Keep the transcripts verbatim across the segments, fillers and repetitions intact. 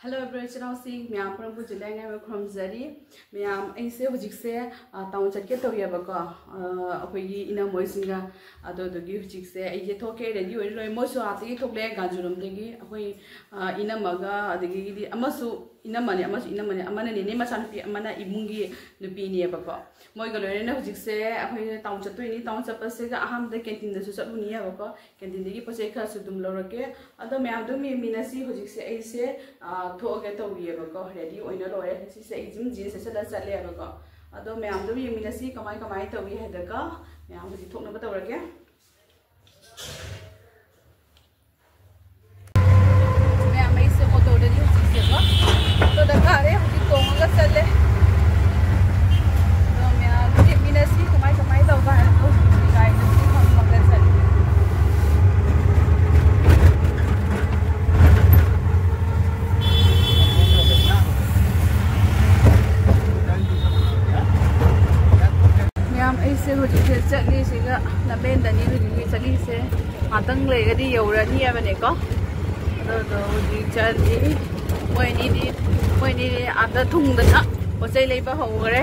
Hello everyone, ꯏꯆꯤꯟ ꯏꯅꯥꯎꯁꯤꯡ ꯃꯌꯥꯝ ꯄꯨꯝꯅꯃꯛꯄꯨ ꯖꯤꯂꯥꯏ ꯉꯥꯏꯕ ꯈꯨꯔꯨꯝꯖꯔꯤ꯫ ꯃꯌꯥꯝ, ꯑꯩꯁꯦ ꯍꯧꯖꯤꯛꯁꯦ, ꯑ, ꯇꯥꯎꯟ ꯆꯠꯀꯦ ꯇꯧꯔꯤꯑꯕꯀꯣ, ꯑ, ꯑꯩꯈꯣꯏꯒꯤ ꯏꯅꯝꯃꯣꯏꯁꯤꯡꯒ꯫ ꯑꯗꯨꯗꯨꯒꯤ ꯍꯧꯖꯤꯛꯁꯦ ꯑꯩꯁꯦ ꯊꯣꯛꯀꯦ, ꯔꯦꯗꯤ ꯑꯣꯏꯔ ꯂꯣꯏꯔꯦ꯫ ꯃꯣꯏꯁꯨ ꯑꯥꯗꯒꯤ ꯊꯣꯛꯂꯛꯑꯦ, ꯒꯥꯟꯖꯨꯔꯣꯝꯗꯒꯤ꯫ ꯑꯩꯈꯣꯏ, ꯑ, ꯏꯅꯝꯃꯒ, ꯑꯗꯒꯤꯗꯤ ꯑꯃꯁꯨ, ꯏꯅꯝꯃꯅꯦ, ꯑꯃꯁꯨ ꯏꯅꯝꯃꯅꯦ, ꯑꯃꯅ ꯅꯦꯅꯦ ꯃꯆꯥꯅꯨꯄꯤ, ꯑꯃꯅ ꯏꯃꯨꯡꯒꯤ ꯅꯨꯄꯤꯅꯦꯕꯀꯣ꯫ ꯃꯣꯏꯒ ꯂꯣꯏꯅꯅ ꯍꯧꯖꯤꯛꯁꯦ ꯑꯩꯈꯣꯏꯅ ꯇꯥꯎꯟ ꯆꯠꯇꯣꯏꯅꯤ꯫ ꯇꯥꯎꯟ ꯆꯠꯄꯁꯤꯒ ꯑꯍꯥꯟꯕꯗ ꯀꯦꯟꯇꯤꯟꯗꯁꯨ ꯆꯠꯂꯨꯅꯤꯕꯀꯣ꯫ ꯀꯦꯟꯇꯤꯟꯗꯒꯤ ꯄꯣꯠ ꯆꯩ ꯈꯔꯁꯨ ꯑꯗꯨꯝ ꯂꯧꯔꯛꯀꯦ꯫ ꯑꯗꯣ ꯃꯌꯥꯝ ꯑꯗꯨꯝ ꯌꯦꯡꯃꯤꯟꯅꯁꯤ꯫ ꯍꯧꯖꯤꯛꯁꯦ ꯑꯩꯁꯦ, ꯑ, ꯊꯣꯛꯑꯒꯦ ꯇꯧꯔꯤꯑꯕꯀꯣ꯫ ꯔꯦꯗꯤ ꯑꯣꯏꯅ ꯂꯣꯏꯔꯦ꯫ ꯁꯤꯁꯦ ꯑꯩ ꯖꯤꯝ ꯖꯤꯟꯁ ꯁꯦꯠꯆꯜꯂ ꯆꯠꯂꯦꯕꯀꯣ꯫ ꯑꯗꯣ ꯃꯌꯥꯝ ꯑꯗꯨꯝ ꯌꯦꯡꯃꯤꯟꯅꯁꯤ ꯀꯃꯥꯏ ꯀꯃꯥꯏꯅ ꯇꯧꯏ ꯍꯥꯏꯗꯨꯒ꯫ ꯃꯌꯥꯝ ꯍꯧꯖꯤꯛ ꯊꯣꯛꯅꯕ ꯇꯧꯔꯒꯦ꯫ ꯃꯌꯥꯝ, ꯑꯩꯁꯦ ꯑꯣꯇꯣꯗꯒꯤ ꯍꯧꯖꯤꯛꯁꯦꯀꯣ, ꯑꯣꯇꯣꯗ ꯀꯥꯔꯦ, ꯍꯧꯖꯤꯛ ꯇꯣꯡꯉꯒ ꯆꯠꯂꯦ꯫ ꯑꯗꯣ ꯃꯌꯥꯝ ꯌꯦꯡꯃꯤꯟꯅꯁꯤ ꯀꯃꯥꯏ ꯀꯃꯥꯏ ꯇꯧꯕ ꯍꯥꯏꯕꯗꯣ꯫ ꯒꯥꯔꯤꯗ ꯍꯧꯖꯤꯛ ꯐꯝꯃꯒ ꯆꯠꯂꯦ꯫ ꯃꯌꯥꯝ, ꯑꯩꯁꯦ ꯍꯧꯖꯤꯛꯁꯦ ꯆꯠꯂꯤꯁꯤꯒ ꯂꯝꯕꯦꯟꯗꯅꯤ ꯍꯧꯖꯤꯛ ꯆꯠꯂꯤꯁꯦ꯫ ꯉꯥꯛꯇꯪ ꯂꯩꯔꯒꯗꯤ ꯌꯧꯔꯅꯤ ꯍꯥꯏꯕꯅꯦꯀꯣ꯫ ꯑꯗꯨꯗꯣ ꯍꯧꯖꯤꯛ ꯆꯠꯂꯤ꯫ ꯃꯣꯏ ꯑꯅꯤꯗꯤ, ꯃꯣꯏ ꯑꯅꯤꯗꯤ ꯑꯥꯗ ꯊꯨꯡꯗꯅ ꯄꯣꯠ ꯆꯩ ꯂꯩꯕ ꯍꯧꯈ꯭ꯔꯦ꯫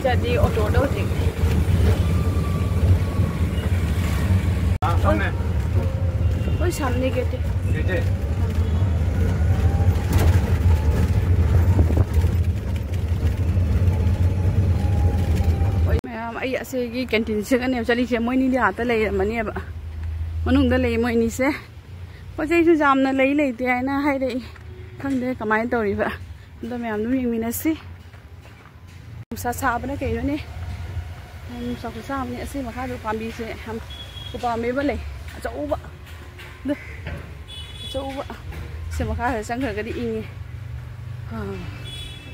ꯆꯠꯂꯤ ꯑꯣꯇꯣꯗ ꯍꯧꯖꯤꯛ꯫ हाँ, सामने। ꯍꯣꯏ, ꯁꯥꯝꯅꯦ ꯒꯦꯠꯇꯤ꯫ ꯒꯦꯠꯁꯦ? ꯍꯣꯏ, ꯃꯌꯥꯝ, ꯑꯩ ꯑꯁꯤꯒꯤ ꯀꯦꯟꯇꯤꯟꯁꯤꯒꯅꯦꯕ ꯆꯠꯂꯤꯁꯦ꯫ ꯃꯣꯏꯅꯤꯗꯤ ꯑꯥꯗ ꯂꯩꯔꯝꯃꯅꯦꯕ, ꯃꯅꯨꯡꯗ ꯂꯩ ꯃꯣꯏꯅꯤꯁꯦ꯫ ꯄꯣꯠ ꯆꯩꯁꯨ ꯌꯥꯝꯅ ꯂꯩ ꯂꯩꯇꯦ ꯍꯥꯏꯅ ꯍꯥꯏꯔꯛꯏ꯫ ꯈꯪꯗꯦ ꯀꯃꯥꯏꯅ ꯇꯧꯔꯤꯕ꯫ ꯑꯗꯣ ꯃꯌꯥꯝ ꯑꯗꯨꯝ ꯌꯦꯡꯃꯤꯟꯅꯁꯤ꯫ ꯅꯨꯡꯁꯥ ꯁꯥꯕꯅ ꯀꯩꯅꯣꯅꯦ꯫ ꯌꯥꯝ ꯅꯨꯡꯁꯥ ꯈꯨꯁꯥ ꯑꯃꯅꯤ꯫ ꯑꯁꯤ ꯃꯈꯥꯗ ꯄꯥꯝꯕꯤꯁꯦ ꯌꯥꯝ ꯎꯄꯥꯝꯕꯤ ꯑꯃ ꯂꯩ, ꯑꯆꯧꯕ꯫ ꯑꯗꯨ ꯑꯆꯧꯕ꯫ ꯁꯤ ꯃꯈꯥꯗ ꯆꯪꯈ꯭ꯔꯒꯗꯤ ꯏꯪꯉꯤ꯫ ꯑꯥ,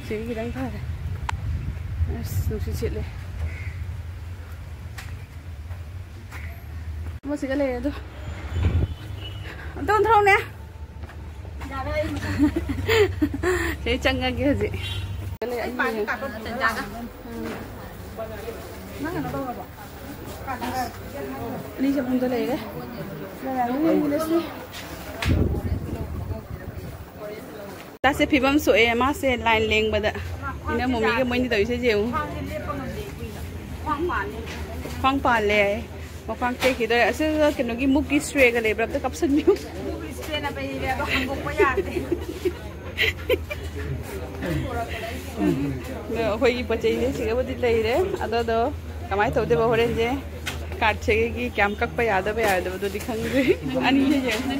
ꯁꯤꯒꯤ ꯈꯤꯇꯪ ꯐꯔꯦ꯫ ꯑꯁ, ꯅꯨꯡꯁꯤꯠ ꯁꯤꯠꯂꯦ꯫ ꯑꯃꯁꯤꯒ ꯂꯩꯔꯦ ꯑꯗꯣ꯫ ꯑꯝꯇ ꯑꯣꯟꯊꯣꯔꯛꯎꯅꯦ꯫ ꯁꯤ ꯆꯪꯉꯒꯦ ꯍꯧꯖꯤꯛ꯫ ꯑꯅꯤꯁꯦ ꯃꯅꯨꯡꯗ ꯂꯩꯔꯦ꯫ ꯌꯦꯡꯃꯤꯟꯅꯁꯤ꯫ ꯆꯥꯁꯦ ꯐꯤꯕꯝ ꯁꯣꯛꯑꯦ ꯃꯥꯁꯦ ꯂꯥꯏꯟ ꯂꯦꯡꯕꯗ꯫ ꯏꯅꯝꯃ ꯃꯣꯃꯤꯒ ꯃꯣꯏꯅꯤ ꯇꯧꯔꯤꯁꯦ ꯌꯦꯡꯉꯨ꯫ ꯈ꯭ꯋꯥꯡꯁꯦ ꯂꯦꯞꯄ ꯉꯝꯗꯦ ꯀꯨꯏꯅ꯫ ꯈ꯭ꯋꯥꯡ ꯄꯥꯜꯂꯦ꯫ ꯈ꯭ꯋꯥꯡ ꯄꯥꯜꯂꯦ ꯍꯥꯏ꯫ ꯃꯈ꯭ꯋꯥꯡ ꯇꯦꯛꯈꯤꯗꯣꯔꯦ꯫ ꯑꯁꯤꯗ ꯀꯩꯅꯣꯒꯤ ꯃꯨꯛꯀꯤ ꯏꯁꯇ꯭ꯔꯦꯒ ꯂꯩꯕ꯭ꯔꯥ? ꯑꯝꯇ ꯀꯥꯞꯁꯟꯕꯤꯌꯨ꯫ ꯃꯨꯛꯀꯤ ꯏꯁꯇ꯭ꯔꯦꯅ ꯄꯩꯔꯦ, ꯑꯗꯣ ꯍꯟꯗꯣꯛꯄ ꯌꯥꯗꯦ꯫ ꯑꯗꯣ ꯑꯩꯈꯣꯏꯒꯤ ꯄꯣꯠ ꯆꯩꯁꯦ ꯁꯤꯒꯕꯨꯗꯤ ꯂꯩꯔꯦ꯫ ꯑꯗꯣ ꯑꯗꯣ ꯀꯃꯥꯏꯅ ꯇꯧꯗꯣꯏꯕ ꯍꯣꯔꯦꯟꯁꯦ? ꯀꯥꯔꯠꯁꯦ ꯑꯩꯒꯤ ꯀꯌꯥꯝ ꯀꯛꯄ ꯌꯥꯗꯕ ꯌꯥꯗꯕꯗꯨꯗꯤ ꯈꯪꯗ꯭ꯔꯤ꯫ ꯑꯅꯤꯁꯦ ꯌꯦꯡꯉꯨ꯫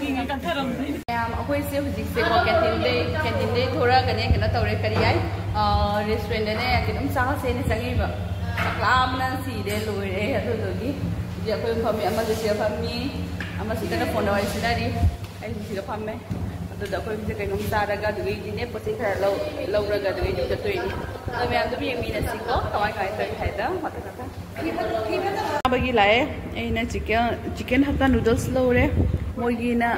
ꯃꯌꯥꯝ, ꯑꯩꯈꯣꯏꯁꯦ ꯍꯧꯖꯤꯛꯁꯦꯀꯣ ꯀꯦꯟꯇꯤꯟꯗꯩ, ꯀꯦꯟꯇꯤꯟꯗꯩ ꯊꯣꯔꯛꯑꯒꯅꯦ, ꯀꯩꯅꯣ ꯇꯧꯔꯦ, ꯀꯔꯤ ꯍꯥꯏ, ꯑ, ꯔꯦꯁꯇꯨꯔꯦꯟꯗꯅꯦ ꯀꯩꯅꯣꯝ ꯆꯥꯁꯦꯅ ꯆꯪꯉꯤꯕ꯫ ꯆꯥꯛ ꯂꯥꯝꯕꯅ ꯁꯤꯔꯦ, ꯂꯣꯏꯔꯦ꯫ ꯑꯗꯨꯗꯨꯒꯤ ꯍꯧꯖꯤꯛ ꯑꯩꯈꯣꯏ ꯐꯝꯃꯤ, ꯑꯃꯁꯨ ꯁꯤꯗ ꯐꯝꯃꯤ, ꯑꯃꯁꯨ ꯀꯟꯅ ꯐꯣꯟꯗ ꯋꯥꯔꯤ ꯁꯤꯟꯅꯔꯤ꯫ ꯑꯩꯁꯨ ꯁꯤꯗ ꯐꯝꯃꯦ꯫ ꯑꯗꯨꯗ ꯑꯩꯈꯣꯏ ꯍꯧꯖꯤꯛ ꯀꯩꯅꯣꯝ ꯆꯥꯔꯒ, ꯑꯗꯨꯗꯒꯤꯗꯤꯅꯦ ꯄꯣꯠ ꯆꯩ ꯈꯔ ꯂꯧ-, ꯂꯧꯔꯒ ꯑꯗꯨꯗꯒꯤꯗꯤ ꯆꯠꯇꯣꯏꯅꯤ꯫ ꯑꯗꯣ ꯃꯌꯥꯝꯗꯨꯝ ꯌꯦꯡꯃꯤꯟꯅꯁꯤꯀꯣ, ꯀꯃꯥꯏ ꯀꯃꯥꯏ ꯇꯧꯔꯤ ꯍꯥꯏꯗꯣ꯫ ꯃꯊꯪ ꯃꯊꯪ ꯆꯥꯕꯒꯤ ꯂꯥꯛꯑꯦ꯫ ꯑꯩꯅ ꯆꯤꯀꯟ, ꯆꯤꯀꯟ ꯍꯛꯀꯥ ꯅꯨꯗꯜꯁ ꯂꯧꯔꯦ꯫ ꯃꯣꯏꯒꯤꯅ,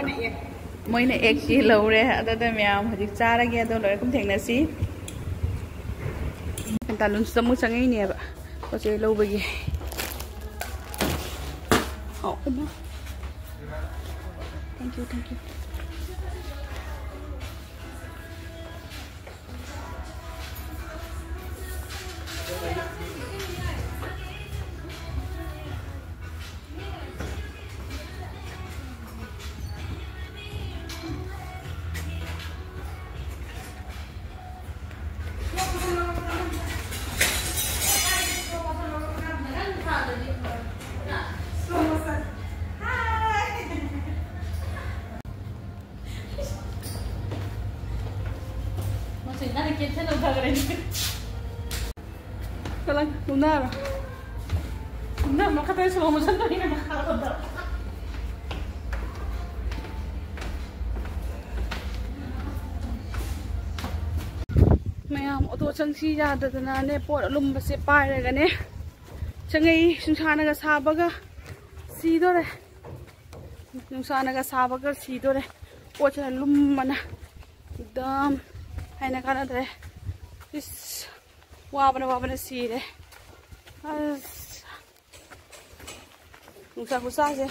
ꯃꯣꯏꯅ ꯑꯦꯛꯀꯤ ꯂꯧꯔꯦ꯫ ꯑꯗꯨꯗ ꯃꯌꯥꯝ ꯍꯧꯖꯤꯛ ꯆꯥꯔꯒꯦ꯫ ꯑꯗꯣ ꯂꯣꯏꯔ ꯀꯨꯝ ꯊꯦꯡꯅꯁꯤ꯫ ꯄꯦꯟꯇꯥꯂꯨꯟꯁꯇ ꯑꯃꯨꯛ ꯆꯪꯉꯛꯏꯅꯦꯕ ꯄꯣꯠ ꯆꯩ ꯂꯧꯕꯒꯤ꯫ ꯑꯣ, ꯏꯃꯥ꯫ Thank you, thank you. ꯃꯁꯤ ꯅꯪꯅ ꯀꯦꯞꯁꯟ ꯂꯧꯊꯈ꯭ꯔꯦ꯫ ꯆꯠꯂꯣ, ꯀꯨꯝꯊꯔꯣ꯫ ꯀꯨꯝꯊꯔꯣ, ꯃꯈꯥ ꯇꯧꯔ slow motion ꯇꯧꯔꯤꯅꯦ, ꯃꯈꯥ ꯇꯧꯔ꯫ ꯃꯌꯥꯝ ꯑꯣꯇꯣ ꯆꯪꯁꯤ ꯌꯥꯗꯗꯅꯅꯦ, ꯄꯣꯠ ꯑꯂꯨꯝꯕꯁꯦ ꯄꯥꯏꯔꯒꯅꯦ ꯆꯪꯉꯛꯏ꯫ ꯅꯨꯡꯁꯥꯅꯒ ꯁꯥꯕꯒ ꯁꯤꯗꯣꯔꯦ꯫ ꯅꯨꯡꯁꯥꯅꯒ ꯁꯥꯕꯒ ꯁꯤꯗꯣꯔꯦ꯫ ꯄꯣꯠꯁꯤꯅ ꯂꯨꯝꯕꯅ ꯑꯦꯛꯗꯝ ꯍꯥꯏꯅ ꯀꯥꯟꯅꯗ꯭ꯔꯦ꯫ ꯏꯁ, ꯋꯥꯕꯅ ꯋꯥꯕꯅ ꯁꯤꯔꯦ꯫ ꯑꯁ, ꯅꯨꯡꯁꯥ ꯈꯨꯁꯥꯁꯦ꯫